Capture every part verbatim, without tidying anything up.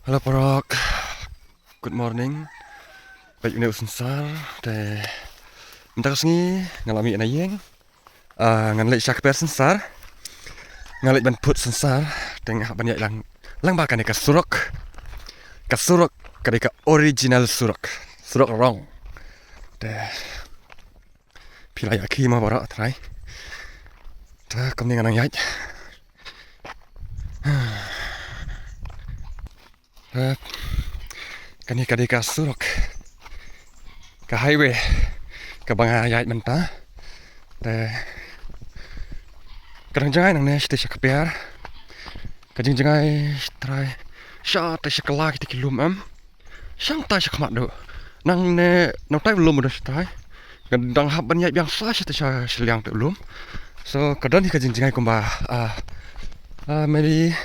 Hello paralok. Good morning. Peit une u synsar te mynta ka sngi nga la mih na ïing. Ah, ngan leit sha kper synsar. Nga leit ban put synsar te nga hap ban ïaid lang, lang ba kane ka surok. Ka surok ka dei ka original surok. Surok rong. Te phi la ïa ki ma baroh trai. Te kumne nga nang ïaid. Eh, kane ka dei ka surok, ka highway kaba nga ïaid mynta. Te ka dang jngai nangne shatei sha kper. Ka jingjngai shatei shatei sha kylla kita ki lum em. Shangtai sha khmat duh. Nangne nangtai lum u don shatei. Ka dang hap ban ïaid biang sa shatei sha shiliang te lum. So ka don hi ka jingjngai kumba, ah, ah, maybe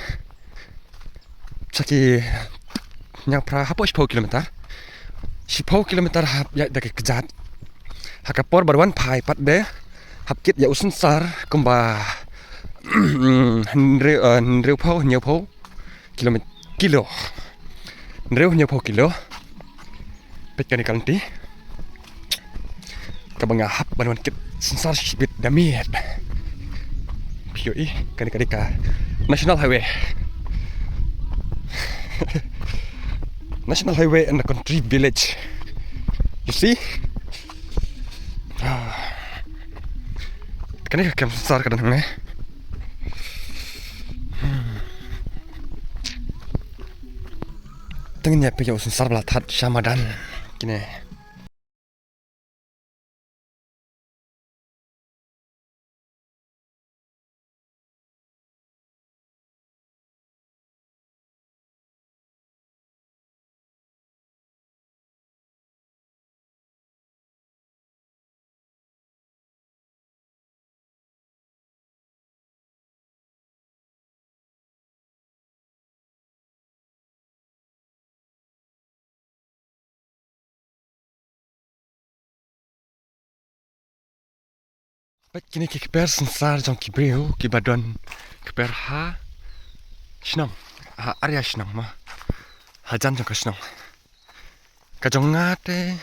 sa ki hynñiew phra hapoh shiphew kilometer. Shiphew kilometer hap ïaid da ki kjat. Ha ka por ba wan phai pat de hap kit ïa u synsar kumba hynriew, eh, hynriewphew, hynñiewphew kilomet-, kilo. Hynriew hynñiewphew kilo. Peit kane ka lynti kaba nga hap ban wan kit synsar shibit da miet. Phi ïohi, kane ka dei ka National Highway. National Highway and the country village. You see? Ah. Kane ka kem synsar ka don hangne. Hmm. Te ngin ïa peit ïa u synsar ba la thad sha madan kine. Peit kine ki kper synsar jong ki briew kiba don kper ha shnong, ha area shnong ma, hajan jong ka shnong. Ka jong nga te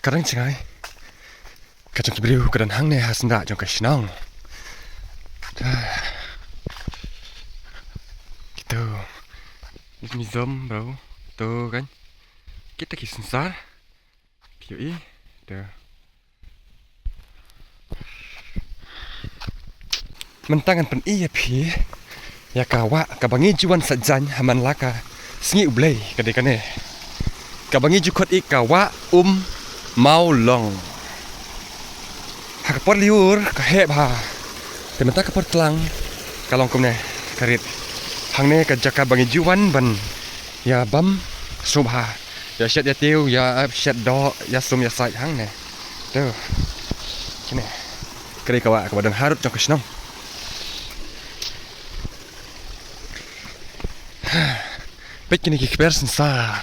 ka dang jngai. Ka jong ki briew ka don hangne ha syndah jong ka shnong. Kito. Ni zom bro. To kan. Kita ki synsar. Phi ïohi. To. Mynta ngan pyni ïa phi ïa ka wah kaba ngi ju wan saitjaiñ ha man la ka sngi U Blei, ka dei kane. Kaba ngi ju khot ïa ka wah Um Mawlong. Ha ka por lyiur ka heh bha. Te mynta ka por tlang ka long kumne ka rit. Hangne ka jaka ba ngi ju wan ban ïa bam sngewbha. Ïa shet ïa tiew, ïa, eh, shet doh, ïa sum ïa sait hangne. To. Kine. Ka dei ka wah kaba don harud jong ka shnong. Peit kine ki kper synsar.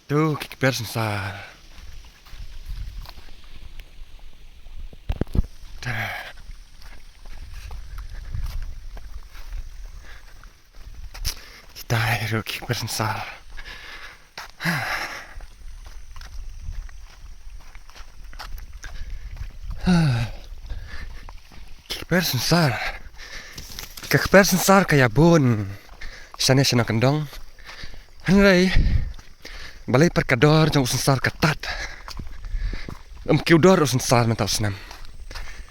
To ki kper synsar. Kita ruh ki kper synsar. Ki kper synsar. Ka kper synsar ka ïa bun shane sha nongkyndong. Hynrei balei pat ka dor jong u synsar ka tad? Ym kiew dor u synsar mynta u snem.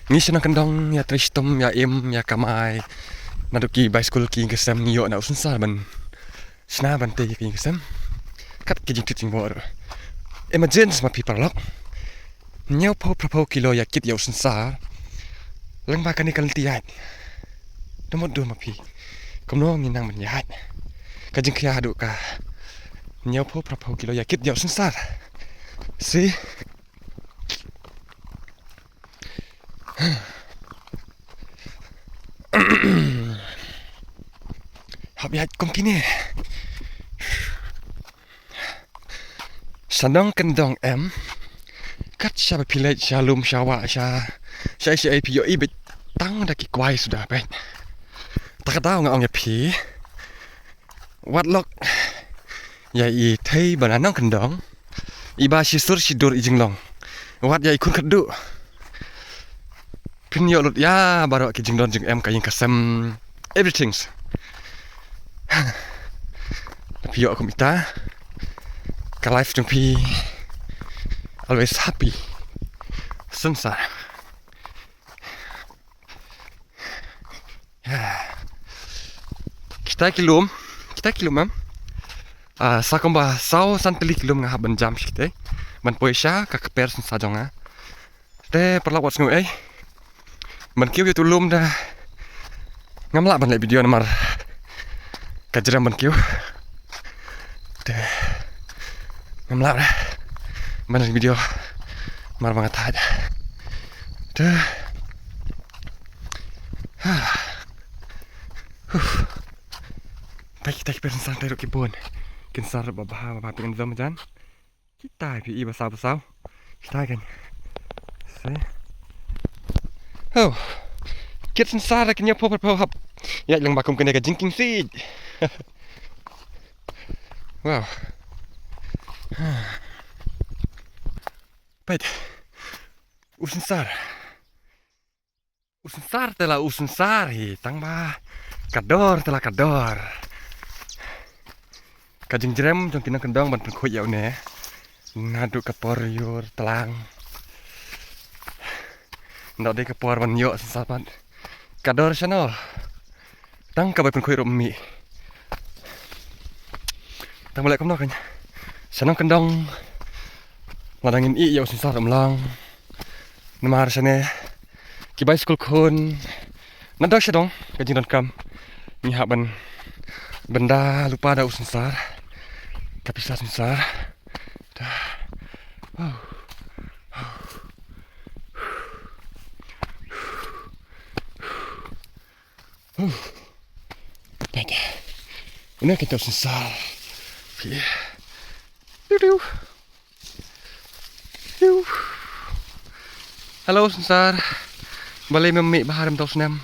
Ngi sha nongkyndong ïa trei shitom, ïa im, ïa kamai. Naduh ki bai skul ki ïing ki sem ngi ïoh na u synsar ban shna ban tei ïa ki ïing ki sem. Kat ki jingtip jingmut. Imagine ma phi paralok. Hynñiewphew phraphew kilo ïa kit ïa u synsar. Lyngba kane ka lynti ïaid. Te mut dum ma phi. Kumno ngin nang ban ïaid. Ka jingkhia haduh ka hynñiewphew phraphew kilo ïa kit ïa u synsar. Si. Hap ïaid kum kine. Sha nongkyndong em. Kat sha ba phi leit sha lum sha wah sha, sha, sha, phi ïohi beit tang Da ki kwai suda peit. Ta ka daw nga ong ïa phi, wat lok ïa i thei ba na nongkyndong, i ba shi sur shi dur i jinglong. Wat ïa i khun khatduh. Phin ïoh lut ïa baroh ki jingdon jingem, ka ïing ka sem, everything. Phi ïoh kum ita, ka life jong phi always happy. Sensar. Kita ki lum, kita ki lum em. Ah, sa kumba saw san tylli ki lum nga hap ban jam shi kita, ban poi sha ka kper Synsar jong nga. Te paralok wat sngew ei, ban kiew ïa tu lum da ngam lah ban leh video namar ka jrem ban kiew. Te ngam lah re ban leh video namar ba nga thait. Te ha. Huh. Peit kita ki kper Synsar te ruh ki bun. Ki Synsar ba bha ba bha pyngan dom jan. Kita phi i ba saw ba saw. Kita kan. Se. Oh. Kit Synsar kin ïa pho pho hap. Ïa lang ba kum kane ka jingkieng sih. Wow. Peit. U Synsar. U Synsar te la u Synsar hi, tang ba ka dor te la ka dor. Ka jingjrem jong ki nongkyndong ban pynkhuid ïa une naduh ka por ïur tlang. Nda dei ka por ban ïoh Synsar pat. Ka dor shano. Tang ka bai pynkhuid ruh mih. Tang ba leh kumno kan. Sha nongkyndong la dang ngin ïeh ïa u Synsar ruh mlong. Namar shane ki bai skul khun. Nadong shadong ka jingdonkam ngi hap ban bynda lypa da u Synsar. Ka pisa Synsar. Da. Wow. Huh. Peit. Une kynta u Synsar. Phi. Diu diu. Diu. Hello Synsar. Balei mem mih bha ha ri mynta u snem?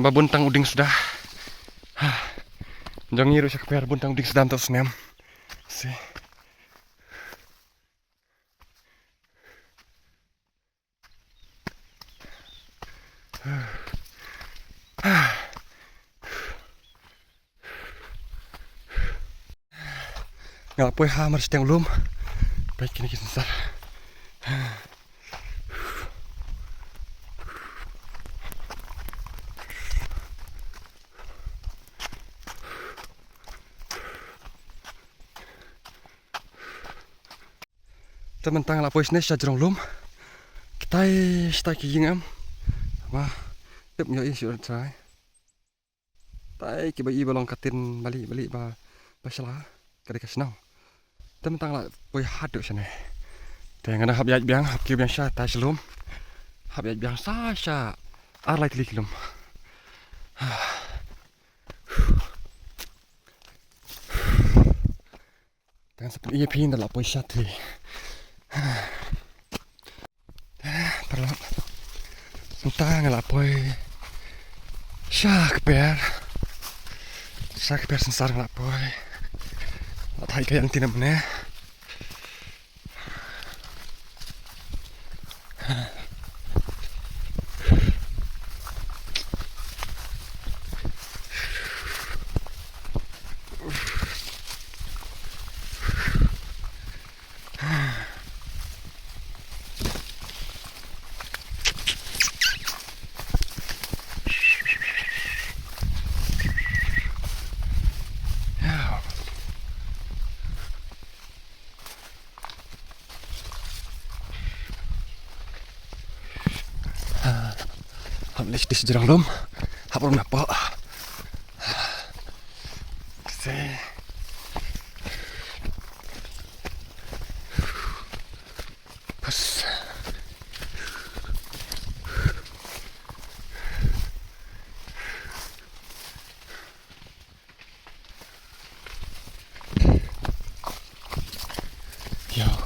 Ba bun tang u dieng suda. Ha. Jong ngi ruh sha kper bun tang u dieng suda mynta u snem. Si. Nga la poi ha mar shiteng u lum. Peit kine ki Synsar. Te mynta nga la poi shane sha jrong lum. Kitai, kitai ki ïing em. Ma tip ïohi shuh trai. Tai kiba i ba long ka tin bali bali ba ba shla ka dei ka shnong. Te mynta nga la poi haduh shane. Te nga dang hap ïaid biang, hap kiew biang sha tai sha lum. Hap ïaid biang sa sha ar lai tylli ki lum. Tang sa pyn-i ïa phi, nda la poi sha te. Paralok. Mynta nga la poi sha kper. Sha kper Synsar nga la poi. La thait ka ïing ti na mynne. Hap leit sha jrong lum. Hap rum napoh. Se. Pas. Ïa u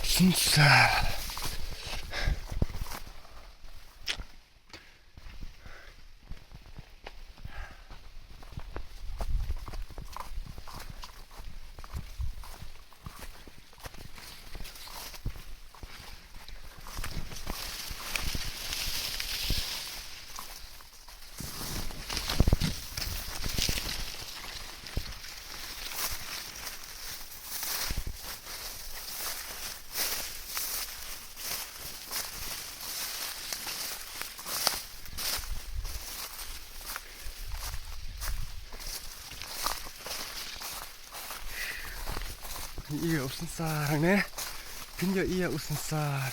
Synsar. Ïa u synsar hangne. Phin ïohi ïa u synsar.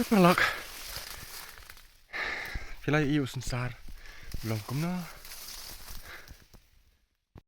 Te paralok, phi la ïohi u synsar long kumno?